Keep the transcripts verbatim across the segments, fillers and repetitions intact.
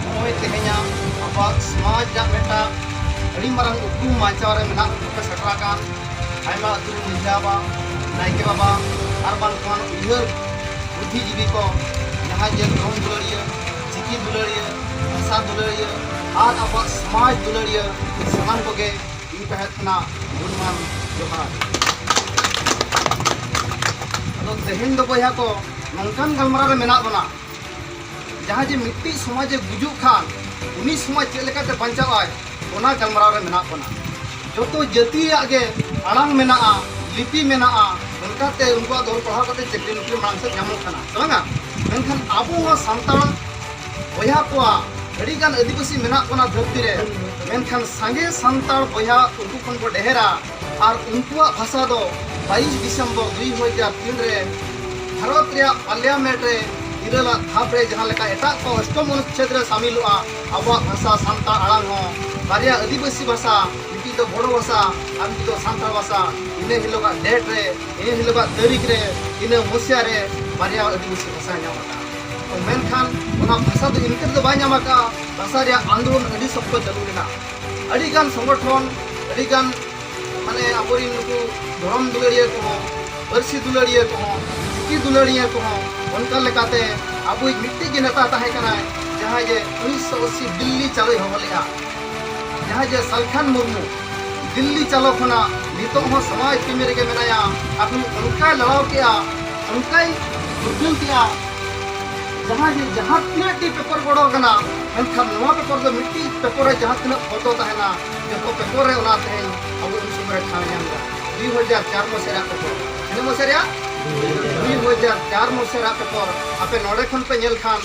ᱱᱚᱜᱼᱚᱭ ᱛᱮᱦᱮᱧᱟᱜ ᱟᱵᱚᱣᱟᱜ ᱥᱚᱢᱟᱡᱽ ᱨᱮᱭᱟᱜ ᱢᱤᱫᱴᱟᱝ ᱟᱹᱰᱤ ᱢᱟᱨᱟᱝ ᱩᱯᱨᱩᱢ ᱵᱟᱧᱪᱟᱣ ᱨᱮ ᱢᱮᱱᱟᱜ ᱠᱚᱯᱮ ᱥᱮᱴᱮᱨ ᱟᱠᱟᱱ ᱟᱭᱢᱟ ᱟᱹᱛᱩ ᱨᱮᱱ ᱢᱟᱹᱡᱷᱤ ᱵᱟᱵᱟ, ᱱᱟᱭᱠᱮ ᱵᱟᱵᱟ, ᱟᱨ ᱵᱟᱝᱠᱷᱟᱱ ᱩᱭᱦᱟᱹᱨ ᱵᱩᱫᱽᱫᱷᱤᱡᱤᱵᱤ ᱠᱚ, ᱡᱟᱦᱟᱸᱭ ᱡᱮ ᱫᱷᱚᱨᱚᱢ ᱫᱩᱞᱟᱹᱲᱤᱭᱟᱹ, ᱪᱤᱠᱤ ᱫᱩᱞᱟᱹᱲᱤᱭᱟᱹ, ᱵᱷᱟᱥᱟ ᱫᱩᱞᱟᱹᱲᱤᱭᱟᱹ ᱟᱨ ᱟᱵᱚᱣᱟᱜ ᱥᱚᱢᱟᱡᱽ ᱫᱩᱞᱟᱹᱲᱤᱭᱟᱹ, ᱥᱟᱱᱟᱢ ᱠᱚᱜᱮ ᱤᱧ ᱯᱟᱦᱴᱟ ᱠᱷᱚᱱᱟᱜ ᱜᱩᱱᱢᱟᱱ ᱡᱚᱦᱟᱨ᱾ ᱟᱫᱚ ᱛᱮᱦᱮᱧ ᱫᱚ ᱵᱚᱭᱦᱟ ᱠᱚ ᱱᱚᱝᱠᱟᱱ ᱜᱟᱞᱢᱟᱨᱟᱣ ᱨᱮ ᱢᱮᱱᱟᱜ ᱵᱚᱱᱟ, ᱡᱟᱦᱟᱸ ᱡᱮ ᱢᱤᱫᱴᱤᱡ ᱥᱚᱢᱟᱡᱽ ᱮ ᱜᱩᱡᱩᱜ ᱠᱷᱟᱱ ᱩᱱᱤ ᱥᱚᱢᱟᱡᱽ ᱪᱮᱫ ᱞᱮᱠᱟᱛᱮ ᱵᱟᱧᱪᱟᱣ ᱟᱭ, ᱚᱱᱟ ᱜᱟᱞᱢᱟᱨᱟᱣ ᱨᱮ ᱢᱮᱱᱟᱜ ᱵᱚᱱᱟ᱾ ᱡᱚᱛᱚ ᱡᱟᱹᱛᱤᱭᱟᱜ ᱜᱮ ᱟᱲᱟᱝ ᱢᱮᱱᱟᱜᱼᱟ, ᱞᱤᱯᱤ ᱢᱮᱱᱟᱜᱼᱟ, ᱚᱱᱠᱟᱛᱮ ᱩᱱᱠᱩᱣᱟᱜ ᱫᱚ ᱚᱞ ᱯᱟᱲᱦᱟᱣ ᱠᱟᱛᱮ ᱪᱟᱹᱠᱨᱤ ᱱᱚᱠᱨᱤ ᱢᱟᱲᱟᱝ ᱥᱮᱫ ᱧᱟᱢᱚᱜ ᱠᱟᱱᱟ, ᱥᱮ ᱵᱟᱝᱟ? ᱢᱮᱱᱠᱷᱟᱱ ᱟᱵᱚ ᱦᱚᱸ ᱥᱟᱱᱛᱟᱲ ᱵᱚᱭᱦᱟ ᱠᱚᱣᱟᱜ ᱟᱹᱰᱤᱜᱟᱱ ᱟᱹᱫᱤᱵᱟᱹᱥᱤ ᱢᱮᱱᱟᱜ ᱵᱚᱱᱟ ᱫᱷᱟᱹᱨᱛᱤ ᱨᱮ, ᱢᱮᱱᱠᱷᱟᱱ ᱥᱟᱸᱜᱮ ᱥᱟᱱᱛᱟᱲ ᱵᱚᱭᱦᱟ ᱩᱱᱠᱩ ᱠᱷᱚᱱ ᱵᱚ ᱰᱷᱮᱨᱟ᱾ ᱟᱨ ᱩᱱᱠᱩᱣᱟᱜ ᱵᱷᱟᱥᱟ ᱫᱚ ᱵᱟᱭᱤᱥ ᱰᱤᱥᱮᱢᱵᱚᱨ ᱫᱩ ᱦᱟᱡᱟᱨ ᱛᱤᱱ ᱨᱮ ᱵᱷᱟᱨᱚᱛ ᱨᱮᱭᱟᱜ ᱯᱟᱨᱞᱤᱭᱟᱢᱮᱱᱴ ᱨᱮ ᱤᱨᱟᱹᱞᱟᱜ ᱫᱷᱟᱯ ᱨᱮ, ᱡᱟᱦᱟᱸ ᱞᱮᱠᱟ ᱮᱴᱟᱜ ᱠᱚ ᱚᱥᱴᱚᱢ ᱚᱱᱩᱪᱪᱷᱮᱫ ᱨᱮ ᱥᱟᱢᱤᱞᱚᱜᱼᱟ, ᱟᱵᱚᱣᱟᱜ ᱵᱷᱟᱥᱟ ᱥᱟᱱᱛᱟᱲ ᱟᱲᱟᱝ ᱦᱚᱸ ᱵᱟᱨᱭᱟ ᱟᱹᱫᱤᱵᱟᱹᱥᱤ ᱵᱷᱟᱥᱟ, ᱢᱤᱫᱴᱤᱡ ᱫᱚ ᱵᱳᱰᱳ ᱵᱷᱟᱥᱟ ᱟᱨ ᱢᱤᱫᱴᱤᱡ ᱫᱚ ᱥᱟᱱᱛᱟᱲ ᱵᱷᱟᱥᱟ, ᱤᱱᱟᱹ ᱦᱤᱞᱳᱜᱟᱜ ᱰᱮᱴ ᱨᱮ, ᱤᱱᱟᱹ ᱦᱤᱞᱳᱜᱟᱜ ᱛᱟᱹᱨᱤᱠᱷ ᱨᱮ, ᱤᱱᱟᱹ ᱢᱩᱥᱤᱭᱟ ᱨᱮ ᱵᱟᱨᱭᱟ ᱟᱹᱫᱤᱵᱟᱹᱥᱤ ᱵᱷᱟᱥᱟ ᱧᱟᱢ ᱟᱠᱟᱫᱼᱟ᱾ ᱛᱚ ᱢᱮᱱᱠᱷᱟᱱ ᱚᱱᱟ ᱵᱷᱟᱥᱟ ᱫᱚ ᱤᱱᱠᱟᱹ ᱛᱮᱫᱚ ᱵᱟᱭ ᱧᱟᱢ ᱟᱠᱟᱫᱼᱟ, ᱵᱷᱟᱥᱟ ᱨᱮᱭᱟᱜ ᱟᱱᱫᱳᱞᱚᱱ ᱟᱹᱰᱤ ᱥᱚᱠᱛᱚ ᱪᱟᱹᱞᱩ ᱞᱮᱱᱟ᱾ ᱟᱹᱰᱤᱜᱟᱱ ᱥᱚᱝᱜᱚᱴᱷᱚᱱ, ᱟᱹᱰᱤᱜᱟᱱ ᱢᱟᱱᱮ ᱟᱵᱚᱨᱮᱱ ᱱᱩᱠᱩ ᱫᱷᱚᱨᱚᱢ ᱫᱩᱞᱟᱹᱲᱤᱭᱟᱹ ᱠᱚᱦᱚᱸ, ᱯᱟᱹᱨᱥᱤ ᱫᱩᱞᱟᱹᱲᱤᱭᱟᱹ ᱠᱚᱦᱚᱸ, ᱪᱤᱠᱤ ᱫᱩᱞᱟᱹᱲᱤᱭᱟᱹ ᱠᱚᱦᱚᱸ, ᱚᱱᱠᱟ ᱞᱮᱠᱟᱛᱮ ᱟᱵᱚᱭᱤᱡ ᱢᱤᱫᱴᱤᱡ ᱜᱮ ᱱᱮᱛᱟ ᱛᱟᱦᱮᱸ ᱠᱟᱱᱟᱭ, ᱡᱟᱦᱟᱸᱭ ᱡᱮ ᱩᱱᱤᱥᱥᱚ ᱟᱥᱤ ᱫᱤᱞᱞᱤ ᱪᱟᱞᱚᱭ ᱦᱚᱦᱚ ᱞᱮᱫᱼᱟ, ᱡᱟᱦᱟᱸᱭ ᱡᱮ ᱥᱟᱞᱠᱷᱟᱱ ᱢᱩᱨᱢᱩ, ᱫᱤᱞᱞᱤ ᱪᱟᱞᱚ ᱠᱷᱚᱱᱟᱜ ᱱᱤᱛᱚᱜ ᱦᱚᱸ ᱥᱚᱢᱟᱡᱽ ᱠᱟᱹᱢᱤ ᱨᱮᱜᱮ ᱢᱮᱱᱟᱭᱟ᱾ ᱟᱨ ᱩᱱᱤ ᱚᱱᱠᱟᱭ ᱞᱟᱲᱟᱣ ᱠᱮᱜᱼᱟ, ᱚᱱᱠᱟᱭ ᱩᱨᱜᱟᱹᱱ ᱠᱮᱜᱼᱟ, ᱡᱟᱦᱟᱸ ᱡᱮ ᱡᱟᱦᱟᱸ ᱛᱤᱱᱟᱹᱜ ᱜᱮ ᱯᱮᱯᱟᱨ ᱜᱚᱲᱚ ᱠᱟᱱᱟ, ᱢᱮᱱᱠᱷᱟᱱ ᱱᱚᱣᱟ ᱯᱮᱯᱟᱨ ᱫᱚ ᱢᱤᱫᱴᱤᱡ ᱯᱮᱯᱟᱨ ᱨᱮ ᱡᱟᱦᱟᱸ ᱛᱤᱱᱟᱹᱜ ᱯᱷᱳᱴᱳ ᱛᱟᱦᱮᱱᱟ, ᱡᱚᱛᱚ ᱯᱮᱯᱟᱨ ᱨᱮ ᱚᱱᱟ ᱛᱮᱦᱮᱧ ᱟᱵᱚ ᱩᱱ ᱥᱚᱢᱚᱭ ᱨᱮ ᱴᱷᱟᱶ ᱧᱟᱢ ᱮᱫᱟ᱾ ᱫᱩ ᱦᱟᱡᱟᱨ ᱪᱟᱨ ᱢᱚᱥᱮ ᱨᱮᱭᱟᱜ ᱯᱮᱯᱟᱨ, ᱛᱤᱱᱟᱹᱜ ᱢᱚᱥᱮ ᱨᱮᱭᱟᱜ? ᱫᱩ ᱦᱟᱡᱟᱨ ᱪᱟᱨ ᱢᱚᱥᱮ ᱨᱮᱭᱟᱜ ᱯᱮᱯᱟᱨ᱾ ᱟᱯᱮ ᱱᱚᱰᱮ ᱠᱷᱚᱱ ᱯᱮ ᱧᱮᱞ ᱠᱷᱟᱱ,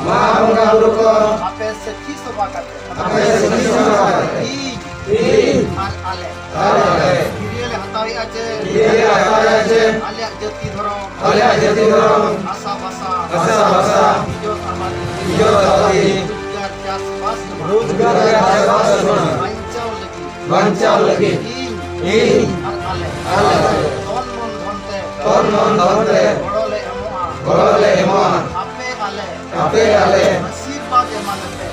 ᱢᱟ ᱵᱚᱸᱜᱟ ᱵᱩᱨᱩ ᱠᱚ, ᱟᱯᱮ ᱥᱟᱹᱠᱷᱤ ᱥᱚᱵᱷᱟ ᱠᱟᱛᱮ, ᱟᱯᱮ ᱥᱟᱹᱠᱷᱤ ᱥᱚᱵᱷᱟ ᱠᱟᱛᱮ, ᱤᱧ, ᱤᱧ, ᱟᱨ ᱟᱞᱮ, ᱟᱨ ᱟᱞᱮ, ᱠᱤᱨᱭᱟᱹ ᱞᱮ ᱦᱟᱛᱟᱣᱮᱜᱼᱟ ᱡᱮ, ᱠᱤᱨᱭᱟᱹ ᱞᱮ ᱦᱟᱛᱟᱣᱮᱜᱼᱟ ᱡᱮ, ᱟᱞᱮᱭᱟᱜ ᱡᱟᱹᱛᱤ ᱫᱷᱚᱨᱚᱢ, ᱟᱞᱮᱭᱟᱜ ᱡᱟᱹᱛᱤ ᱫᱷᱚᱨᱚᱢ, ᱵᱷᱟᱥᱟ ᱵᱷᱟᱥᱟ, ᱵᱷᱟᱥᱟ ᱵᱷᱟᱥᱟ, ᱤᱡᱽᱡᱚᱛ ᱟᱵᱟᱫᱤ, ᱤᱡᱽᱡᱚᱛ ᱟᱵᱟᱫᱤ, ᱨᱳᱡᱽᱜᱟᱨ ᱪᱟᱥᱵᱟᱥ ᱮᱢᱟᱱ, ᱨᱳᱡᱽᱜᱟᱨ ᱪᱟᱥᱵᱟᱥ ᱮᱢᱟᱱ, ᱵᱟᱧᱪᱟᱣ ᱞᱟᱹᱜᱤᱫ, ᱵᱟᱧᱪᱟᱣ ᱞᱟᱹᱜᱤᱫ, ᱤᱧ, ᱤᱧ, ᱟᱨ ᱟᱞᱮ, ᱟᱞᱮ, ᱛᱚᱱ ᱢᱚᱱ ᱫᱷᱚᱱ ᱛᱮ, ᱛᱚᱱ ᱢᱚᱱ ᱫᱷᱚᱱ ᱛᱮ, ᱜᱚᱲᱚ ᱞᱮ ᱮᱢᱚᱜᱼᱟ, ᱜᱚᱲᱚ ᱞᱮ ᱮᱢᱚᱜᱼᱟ, ᱟᱯᱮ ᱟᱞᱮ, ᱟᱯᱮ ᱟᱞᱮ ᱟᱥᱤᱨᱵᱟᱫᱽ ᱮᱢᱟ ᱞᱮᱯᱮ᱾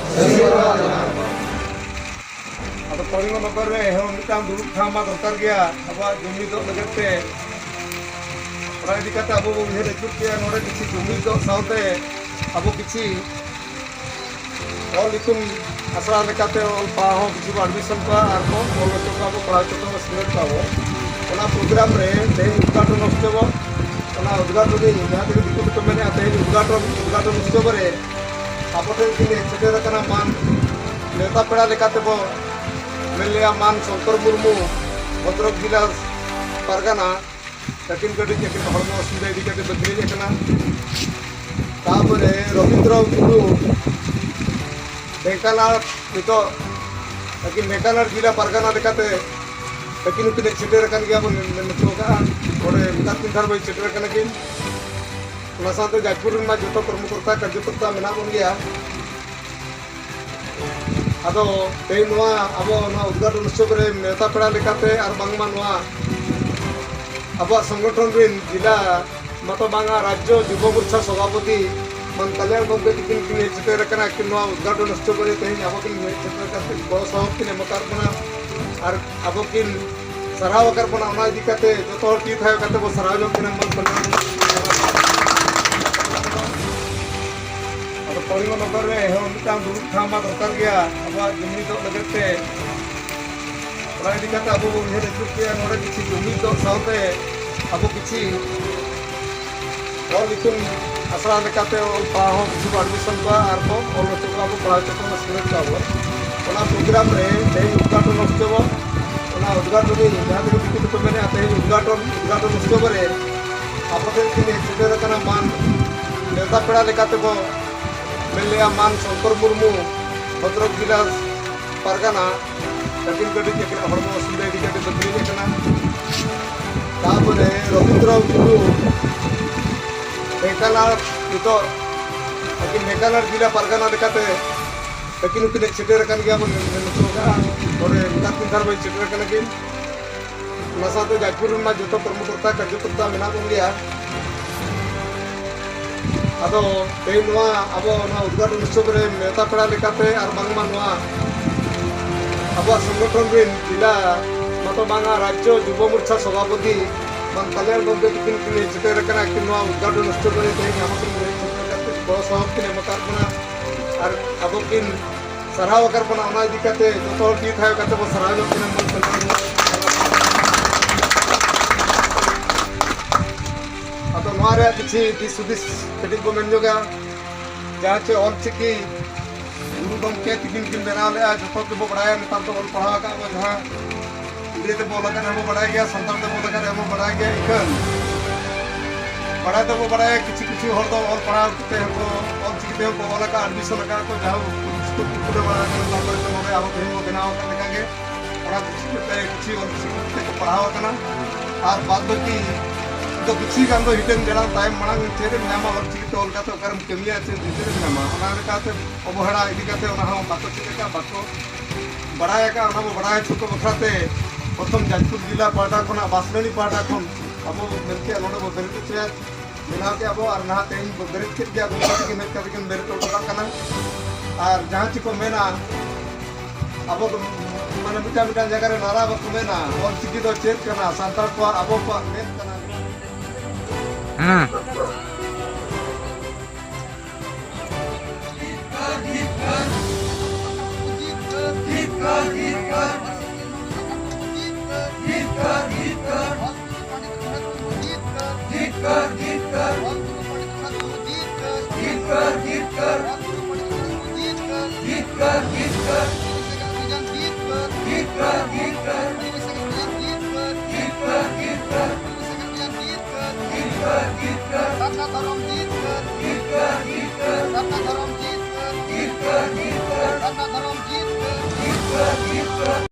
ᱟᱫᱚ ᱠᱚᱞᱤᱝᱜᱚ ᱱᱚᱜᱚᱨ ᱨᱮ ᱦᱚᱸ ᱢᱤᱫᱴᱟᱝ ᱫᱩᱲᱩᱵ ᱴᱷᱟᱶ ᱢᱟ ᱫᱚᱨᱠᱟᱨ ᱜᱮᱭᱟ ᱟᱵᱚᱣᱟᱜ ᱡᱩᱢᱤᱫᱚᱜ ᱞᱟᱹᱜᱤᱫ ᱛᱮ᱾ ᱚᱱᱟ ᱤᱫᱤ ᱠᱟᱛᱮ ᱟᱵᱚ ᱵᱚᱱ ᱩᱭᱦᱟᱹᱨ ᱟᱹᱪᱩᱨ ᱠᱮᱜᱼᱟ, ᱱᱚᱰᱮ ᱠᱤᱪᱷᱩ ᱡᱩᱢᱤᱫᱚᱜ ᱥᱟᱶᱛᱮ ᱟᱵᱚ ᱠᱤᱪᱷᱩ ᱚᱞ ᱤᱛᱩᱱ ᱟᱥᱲᱟ ᱞᱮᱠᱟᱛᱮ ᱚᱞ ᱯᱟᱲᱦᱟᱣ ᱦᱚᱸ ᱠᱤᱪᱷᱩ ᱵᱚ admission ᱠᱚᱣᱟ ᱟᱨ ᱵᱚ ᱚᱞ ᱦᱚᱪᱚ ᱠᱚᱣᱟ ᱵᱚ, ᱯᱟᱲᱦᱟᱣ ᱦᱚᱪᱚ ᱠᱚᱣᱟ ᱵᱚ, ᱥᱤᱠᱷᱱᱟᱹᱛ ᱠᱚᱣᱟ ᱵᱚ᱾ ᱚᱱᱟ program ᱨᱮ ᱛᱮᱦᱮᱧ ᱩᱫᱽᱜᱷᱟᱴᱚᱱ ᱩᱛᱥᱚᱵ, ᱚᱱᱟ ᱩᱫᱽᱜᱷᱟᱴᱚᱱᱤ ᱡᱟᱦᱟᱸ ᱛᱮᱜᱮ ᱫᱤᱠᱩ ᱛᱮᱠᱚ ᱢᱮᱱᱮᱫᱼᱟ, ᱛᱮᱦᱮᱧ ᱩᱫᱽᱜᱷᱟᱴᱚᱱ, ᱩᱫᱽᱜᱷᱟᱴᱚᱱ ᱩᱛᱥᱚᱵ ᱨᱮ ᱟᱵᱚ ᱴᱷᱮᱱ ᱠᱤᱱ ᱦᱮᱡ ᱥᱮᱴᱮᱨ ᱟᱠᱟᱱᱟ ᱢᱟᱱ ᱱᱮᱣᱛᱟ ᱯᱮᱲᱟ ᱞᱮᱠᱟᱛᱮ ᱵᱚ ᱢᱮᱱ ᱞᱮᱭᱟ ᱢᱟᱱ ᱥᱚᱝᱠᱚᱨ ᱢᱩᱨᱢᱩ, ᱵᱷᱚᱫᱨᱚᱠ ᱡᱮᱞᱟ ᱯᱟᱨᱜᱟᱱᱟ᱾ ᱛᱟᱹᱠᱤᱱ ᱠᱟᱹᱴᱤᱡ ᱟᱹᱠᱤᱱᱟᱜ ᱦᱚᱲᱢᱚ ᱚᱥᱩᱵᱤᱫᱷᱟ ᱤᱫᱤ ᱠᱟᱛᱮ ᱵᱟᱹᱠᱤᱱ ᱦᱮᱡ ᱟᱠᱟᱱᱟ᱾ ᱛᱟᱯᱚᱨᱮ ᱨᱚᱵᱤᱱᱫᱨᱚ ᱴᱩᱰᱩ, ᱰᱷᱮᱝᱠᱟᱱᱟᱞ, ᱱᱤᱛᱚᱜ ᱟᱹᱠᱤᱱ ᱰᱷᱮᱝᱠᱟᱱᱟᱞ ᱡᱮᱞᱟ ᱯᱟᱨᱜᱟᱱᱟ ᱞᱮᱠᱟᱛᱮ ᱟᱹᱠᱤᱱ ᱦᱚᱸᱠᱤᱱ ᱦᱮᱡ ᱥᱮᱴᱮᱨ ᱟᱠᱟᱱ ᱜᱮᱭᱟ ᱵᱚᱱ ᱢᱮᱱ ᱦᱚᱪᱚ ᱟᱠᱟᱫᱼᱟ᱾ ᱱᱚᱰᱮ ᱢᱮᱛᱟᱜ ᱠᱤᱱ ᱫᱷᱟᱨ ᱵᱟᱹᱭ ᱥᱮᱴᱮᱨ ᱟᱠᱟᱱᱟ ᱠᱤᱱ᱾ ᱚᱱᱟ ᱥᱟᱶᱛᱮ ᱡᱟᱡᱽᱯᱩᱨ ᱨᱮᱱ ᱢᱟ ᱡᱚᱛᱚ ᱠᱚᱨᱢᱚᱠᱚᱨᱛᱟ ᱠᱟᱨᱡᱚᱠᱚᱨᱛᱟ ᱢᱮᱱᱟᱜ ᱵᱚᱱ ᱜᱮᱭᱟ᱾ ᱟᱫᱚ ᱛᱮᱦᱮᱧ ᱱᱚᱣᱟ ᱟᱵᱚ ᱱᱚᱣᱟ ᱩᱫᱽᱜᱷᱟᱴᱚᱱ ᱩᱛᱥᱚᱵ ᱨᱮ ᱱᱮᱣᱛᱟ ᱯᱮᱲᱟ ᱞᱮᱠᱟᱛᱮ ᱟᱨ ᱵᱟᱝᱢᱟ ᱱᱚᱣᱟ ᱟᱵᱚᱣᱟᱜ ᱥᱚᱝᱜᱚᱴᱷᱚᱱ ᱨᱮᱱ ᱡᱮᱞᱟ ᱢᱟᱛᱚ ᱵᱟᱝᱟ ᱨᱟᱡᱽᱡᱚ ᱡᱩᱵᱚ ᱢᱳᱨᱪᱟ ᱥᱚᱵᱷᱟᱯᱚᱛᱤ ᱢᱟᱱ ᱠᱟᱞᱭᱟᱬ ᱜᱚᱢᱠᱮ ᱛᱤᱠᱤᱱ ᱠᱤᱱ ᱦᱮᱡ ᱥᱮᱴᱮᱨ ᱟᱠᱟᱱᱟ᱾ ᱟᱹᱠᱤᱱ ᱱᱚᱣᱟ ᱩᱫᱽᱜᱷᱟᱴᱚᱱ ᱩᱛᱥᱚᱵ ᱨᱮ ᱛᱮᱦᱮᱧ ᱟᱵᱚ ᱠᱤᱱ ᱦᱮᱡ ᱥᱮᱴᱮᱨ ᱠᱟᱛᱮ ᱜᱚᱲᱚ ᱥᱚᱦᱚᱫ ᱠᱤᱱ ᱮᱢ ᱟᱠᱟᱫ ᱵᱚᱱᱟ ᱟᱨ ᱟᱵᱚ ᱠᱤᱱ ᱥᱟᱨᱦᱟᱣ ᱟᱠᱟᱫ ᱵᱚᱱᱟ᱾ ᱚᱱᱟ ᱤᱫᱤ ᱠᱟᱛᱮ ᱡᱚᱛᱚ ᱦᱚᱲ ᱛᱤ ᱛᱷᱟᱭᱚ ᱠᱟᱛᱮ ᱵᱚ ᱥᱟᱨᱦᱟᱣ ᱡᱚᱝ ᱠᱟᱱᱟ᱾ ᱢᱟᱱ ᱠᱟᱞᱭᱟᱬ ᱟᱫᱚ ᱠᱚᱞᱤᱝᱜᱚ ᱱᱚᱜᱚᱨ ᱨᱮ ᱦᱚᱸ ᱢᱤᱫᱴᱟᱝ ᱫᱩᱲᱩᱵ ᱴᱷᱟᱶ ᱢᱟ ᱫᱚᱨᱠᱟᱨ ᱜᱮᱭᱟ ᱟᱵᱚᱣᱟᱜ ᱡᱩᱢᱤᱫᱚᱜ ᱞᱟᱹᱜᱤᱫ ᱛᱮ᱾ ᱚᱱᱟ ᱤᱫᱤ ᱠᱟᱛᱮ ᱟᱵᱚ ᱵᱚᱱ ᱩᱭᱦᱟᱹᱨ ᱟᱹᱪᱩᱨ ᱠᱮᱜᱼᱟ, ᱱᱚᱰᱮ ᱠᱤᱪᱷᱩ ᱡᱩᱢᱤᱫᱚᱜ ᱥᱟᱶᱛᱮ ᱟᱵᱚ ᱠᱤᱪᱷᱩ ᱚᱞ ᱤᱛᱩᱱ ᱟᱥᱲᱟ ᱞᱮᱠᱟᱛᱮ ᱚᱞ ᱯᱟᱲᱦᱟᱣ ᱦᱚᱸ ᱠᱤᱪᱷᱩ ᱵᱚ admission ᱠᱚᱣᱟ ᱟᱨ ᱵᱚ ᱚᱞ ᱦᱚᱪᱚ ᱠᱚᱣᱟ ᱵᱚ, ᱯᱟᱲᱦᱟᱣ ᱦᱚᱪᱚ ᱠᱚᱣᱟ ᱵᱚ, ᱥᱤᱠᱷᱱᱟᱹᱛ ᱠᱚᱣᱟ ᱵᱚ᱾ ᱚᱱᱟ program ᱨᱮ ᱛᱮᱦᱮᱧ ᱩᱫᱽᱜᱷᱟᱴᱚᱱ ᱦᱚᱪᱚ ᱵᱚ, ᱚᱱᱟ ᱩᱫᱽᱜᱷᱟᱴᱚᱱᱤ ᱡᱟᱦᱟᱸ ᱛᱤᱱᱟᱹᱜ ᱫᱤᱠᱩ ᱛᱮᱠᱚ ᱢᱮᱱᱮᱫᱼᱟ, ᱛᱮᱦᱮᱧ ᱩᱫᱽᱜᱷᱟᱴᱚᱱ, ᱩᱫᱽᱜᱷᱟᱴᱚᱱ ᱩᱛᱥᱚᱵ ᱨᱮ ᱟᱵᱚ ᱴᱷᱮᱱ ᱠᱤᱱ ᱦᱮᱡ ᱥᱮᱴᱮᱨ ᱟᱠᱟᱱᱟ ᱢᱟᱱ ᱱᱮᱣᱛᱟ ᱯᱮᱲᱟ ᱞᱮᱠᱟᱛᱮ ᱵᱚ ᱢᱮᱱ ᱞᱮᱜᱼᱟ ᱢᱟᱱ ᱥᱚᱝᱠᱚᱨ ᱢᱩᱨᱢᱩ, ᱵᱷᱚᱫᱨᱚᱠ ᱡᱮᱞᱟ ᱯᱟᱨᱜᱟᱱᱟ᱾ ᱠᱟᱹᱴᱤᱡ ᱠᱟᱹᱴᱤᱡ ᱟᱹᱠᱤᱱᱟᱜ ᱦᱚᱲᱢᱚ ᱚᱥᱩᱵᱤᱫᱷᱟ ᱤᱫᱤ ᱠᱟᱛᱮ ᱵᱟᱹᱠᱤᱱ ᱦᱮᱡ ᱟᱠᱟᱱᱟ᱾ ᱛᱟᱯᱚᱨᱮ ᱨᱚᱵᱤᱱᱫᱨᱚ ᱴᱩᱰᱩ, ᱰᱷᱮᱝᱠᱟᱱᱟᱞ, ᱱᱤᱛᱚᱜ ᱟᱹᱠᱤᱱ ᱰᱷᱮᱝᱠᱟᱱᱟᱞ ᱡᱮᱞᱟ ᱯᱟᱨᱜᱟᱱᱟ ᱞᱮᱠᱟᱛᱮ ᱟᱹᱠᱤᱱ ᱦᱚᱸᱠᱤᱱ ᱦᱮᱡ ᱥᱮᱴᱮᱨ ᱟᱠᱟᱱ ᱜᱮᱭᱟ ᱵᱚᱱ ᱢᱮᱱ ᱦᱚᱪᱚ ᱟᱠᱟᱫᱼᱟ᱾ ᱱᱚᱰᱮ ᱢᱮᱛᱟᱜ ᱠᱤᱱ ᱠᱷᱟᱱ ᱵᱚᱱ ᱥᱮᱴᱮᱨ ᱟᱠᱟᱱᱟ ᱠᱤᱱ᱾ ᱚᱱᱟ ᱥᱟᱶᱛᱮ ᱡᱟᱡᱽᱯᱩᱨ ᱨᱮᱱ ᱢᱟ ᱡᱚᱛᱚ ᱠᱚᱨᱢᱚᱠᱚᱨᱛᱟ ᱠᱟᱨᱡᱚᱠᱚᱨᱛᱟ ᱢᱮᱱᱟᱜ ᱵᱚᱱ ᱜᱮᱭᱟ᱾ ᱟᱫᱚ ᱛᱮᱦᱮᱧ ᱱᱚᱣᱟ ᱟᱵᱚ ᱱᱚᱣᱟ ᱩᱫᱽᱜᱷᱟᱴᱚᱱ ᱩᱛᱥᱚᱵ ᱨᱮ ᱱᱮᱣᱛᱟ ᱯᱮᱲᱟ ᱞᱮᱠᱟᱛᱮ ᱟᱨ ᱵᱟᱝᱢᱟ ᱱᱚᱣᱟ ᱟᱵᱚᱣᱟᱜ ᱥᱚᱝᱜᱚᱴᱷᱚᱱ ᱨᱤᱱ ᱡᱮᱞᱟ ᱢᱟᱛᱚ ᱵᱟᱝᱟ ᱨᱟᱡᱽᱡᱚ ᱡᱩᱵᱚ ᱢᱳᱨᱪᱟ ᱥᱚᱵᱷᱟᱯᱚᱛᱤ ᱵᱟᱝ ᱠᱟᱞᱭᱟᱬ ᱜᱚᱢᱠᱮ ᱛᱤᱠᱤᱱ ᱠᱤᱱ ᱦᱮᱡ ᱥᱮᱴᱮᱨ ᱟᱠᱟᱱᱟ᱾ ᱟᱹᱠᱤᱱ ᱱᱚᱣᱟ ᱩᱫᱽᱜᱷᱟᱴᱚᱱ ᱩᱛᱥᱚᱵ ᱨᱮ ᱛᱮᱦᱮᱧ ᱟᱵᱚ ᱠᱤᱱ ᱦᱮᱡ ᱥᱮᱴᱮᱨ ᱠᱟᱛᱮ ᱜᱚᱲᱚ ᱥᱚᱦᱚᱫ ᱠᱤᱱ ᱮᱢ ᱟᱠᱟᱫ ᱵᱚᱱᱟ ᱟᱨ ᱟᱵᱚ ᱠᱤᱱ ᱥᱟᱨᱦᱟᱣ ᱟᱠᱟᱫ ᱵᱚᱱᱟ᱾ ᱚᱱᱟ ᱤᱫᱤ ᱠᱟᱛᱮ ᱡᱚᱛᱚ ᱦᱚᱲ ᱛᱤ ᱛᱷᱟᱭᱚ ᱠᱟᱛᱮ ᱵᱚᱱ ᱥᱟᱨᱦᱟᱣ ᱧᱚᱜ ᱠᱤᱱᱟ᱾ ᱟᱫᱚ ᱱᱚᱣᱟ ᱨᱮᱭᱟᱜ ᱠᱤᱪᱷᱤ ᱫᱤᱥ ᱦᱩᱫᱤᱥ ᱠᱟᱹᱴᱤᱡ ᱵᱚ ᱢᱮᱱ ᱧᱚᱜᱟ᱾ ᱡᱟᱦᱟᱸ ᱪᱮ ᱚᱞ ᱪᱤᱠᱤ ᱜᱩᱨᱩ ᱜᱚᱢᱠᱮ ᱛᱤᱠᱤᱱ ᱠᱤᱱ ᱵᱮᱱᱟᱣ ᱞᱮᱜᱼᱟ, ᱡᱚᱛᱚ ᱜᱮᱵᱚ ᱵᱟᱲᱟᱭᱟ᱾ ᱱᱮᱛᱟᱨ ᱫᱚ ᱚᱞ ᱯᱟᱲᱦᱟᱣ ᱟᱠᱟᱫ ᱵᱚ, ᱡᱟᱦᱟᱸ ᱤᱝᱨᱮᱡᱤ ᱛᱮᱵᱚ ᱚᱞ ᱟᱠᱟᱫ ᱦᱚᱸᱵᱚ ᱵᱟᱲᱟᱭ ᱜᱮᱭᱟ, ᱥᱟᱱᱛᱟᱲ ᱛᱮᱵᱚ ᱚᱞ ᱟᱠᱟᱫ ᱦᱚᱸᱵᱚ ᱵᱟᱲᱟᱭ ᱜᱮᱭᱟ᱾ ᱤᱠᱷᱟᱹᱱ ᱵᱟᱲᱟᱭ ᱫᱚᱵᱚ ᱵᱟᱲᱟᱭᱟ, ᱠᱤᱪᱷᱩ ᱠᱤᱪᱷᱩ ᱦᱚᱲ ᱫᱚ ᱚᱞ ᱯᱟᱲᱦᱟᱣ ᱠᱟᱛᱮ ᱦᱚᱸᱠᱚ ᱚᱞ ᱪᱤᱠᱤ ᱛᱮᱦᱚᱸ ᱠᱚ ᱚᱞ ᱟᱠᱟᱫ, ᱟᱰᱢᱤᱥᱚᱱ ᱟᱠᱟᱫ ᱠᱚ, ᱡᱟᱦᱟᱸ ᱯᱩᱛᱷᱤ ᱠᱚ ᱯᱩᱨᱟᱹ ᱵᱟᱲᱟ ᱟᱠᱟᱱᱟ, ᱛᱟᱨᱯᱚᱨᱮ ᱠᱚ ᱱᱚᱰᱮ ᱟᱵᱚ ᱛᱮᱦᱮᱧ ᱵᱚ ᱵᱮᱱᱟᱣ ᱟᱠᱟᱫ ᱞᱮᱠᱟ ᱜᱮ᱾ ᱚᱱᱟ ᱠᱤᱪᱷᱩ ᱠᱟᱛᱮ ᱠᱤᱪᱷᱩ ᱚᱞ ᱪᱤᱠᱤ ᱛᱮ ᱠᱚ ᱯᱟᱲᱦᱟᱣ ᱟᱠᱟᱱᱟ᱾ ᱟᱨ ᱵᱟᱫ ᱵᱟᱹᱠᱤ ᱫᱚ ᱠᱤᱪᱷᱩ ᱜᱟᱱ ᱫᱚ ᱦᱤᱴᱟᱹᱝ ᱡᱟᱲᱟᱝ ᱛᱟᱭᱚᱢ ᱢᱟᱲᱟᱝ ᱪᱮᱫ ᱮᱢ ᱧᱟᱢᱟ ᱚᱞ ᱪᱤᱠᱤ ᱛᱮ ᱚᱞ ᱠᱟᱛᱮ ᱚᱠᱟᱨᱮᱢ ᱠᱟᱹᱢᱤᱭᱟ, ᱪᱮᱫ ᱪᱤᱛᱟᱹᱨᱮᱢ ᱧᱟᱢᱟ, ᱚᱱᱟ ᱞᱮᱠᱟᱛᱮ ᱚᱵᱚᱦᱮᱲᱟ ᱤᱫᱤ ᱠᱟᱛᱮ ᱚᱱᱟ ᱦᱚᱸ ᱵᱟᱠᱚ ᱪᱮᱫ ᱟᱠᱟᱫ, ᱵᱟᱠᱚ ᱵᱟᱲᱟᱭ ᱟᱠᱟᱫ᱾ ᱚᱱᱟ ᱵᱚ ᱵᱟᱲᱟᱭ ᱦᱚᱪᱚ ᱠᱚ ᱵᱟᱠᱷᱨᱟ ᱛᱮ ᱯᱨᱚᱛᱷᱚᱢ ᱡᱟᱡᱽᱯᱩᱨ ᱡᱮᱞᱟ ᱯᱟᱦᱴᱟ ᱠᱷᱚᱱᱟᱜ, ᱵᱟᱥᱞᱟᱹᱱᱤ ᱯᱟᱦᱴᱟ ᱠᱷᱚᱱ ᱟᱵᱚ ᱢᱮᱱ ᱠᱮᱫ ᱱᱚᱰᱮ ᱵᱚ ᱵᱮᱨᱮᱫ ᱦᱚᱪᱚᱭᱟ, ᱵᱮᱱᱟᱣ ᱠᱮᱫ ᱟᱵᱚ᱾ ᱟᱨ ᱱᱟᱦᱟᱜ ᱛᱮᱦᱮᱧ ᱵᱚ ᱵᱮᱨᱮᱫ ᱠᱮᱫ ᱜᱮᱭᱟ, ᱟᱵᱚ ᱢᱚᱡᱽ ᱜᱮ ᱢᱮᱫ ᱠᱟᱛᱮ ᱠᱤᱱ ᱵᱮᱨᱮᱫ ᱦᱚᱴᱚ ᱠᱟᱜ ᱠᱟᱱᱟ᱾ ᱟᱨ ᱡᱟᱦᱟᱸ ᱪᱮ ᱠᱚ ᱢᱮᱱᱟ, ᱟᱵᱚ ᱫᱚ ᱢᱟᱱᱮ ᱢᱤᱫᱴᱟᱝ ᱢᱤᱫᱴᱟᱝ ᱡᱟᱭᱜᱟ ᱨᱮ ᱱᱟᱨᱟ ᱵᱟᱠᱚ ᱢᱮᱱᱟ, ᱚᱞ ᱪᱤᱠᱤ ᱫᱚ ᱪᱮᱫ ᱠᱟᱱᱟ, ᱥᱟᱱᱛᱟᱲ ᱠᱚᱣᱟᱜ ᱟᱵᱚ ᱠᱚᱣᱟᱜ ᱢᱮᱫ ᱠᱟᱱᱟ᱾ ᱦᱮᱸ᱾ ᱥᱟᱨᱱᱟ ᱫᱷᱚᱨᱚᱢ ᱡᱤᱛᱠᱟᱹᱨ, ᱥᱟᱨᱱᱟ ᱫᱷᱚᱨᱚᱢ ᱡᱤᱛᱠᱟᱹᱨ, ᱥᱟᱨᱱᱟ ᱫᱷᱚᱨᱚᱢ ᱡᱤᱛᱠᱟᱹᱨ, ᱥᱟᱨᱱᱟ ᱫᱷᱚᱨᱚᱢ ᱡᱤᱛᱠᱟᱹᱨ᱾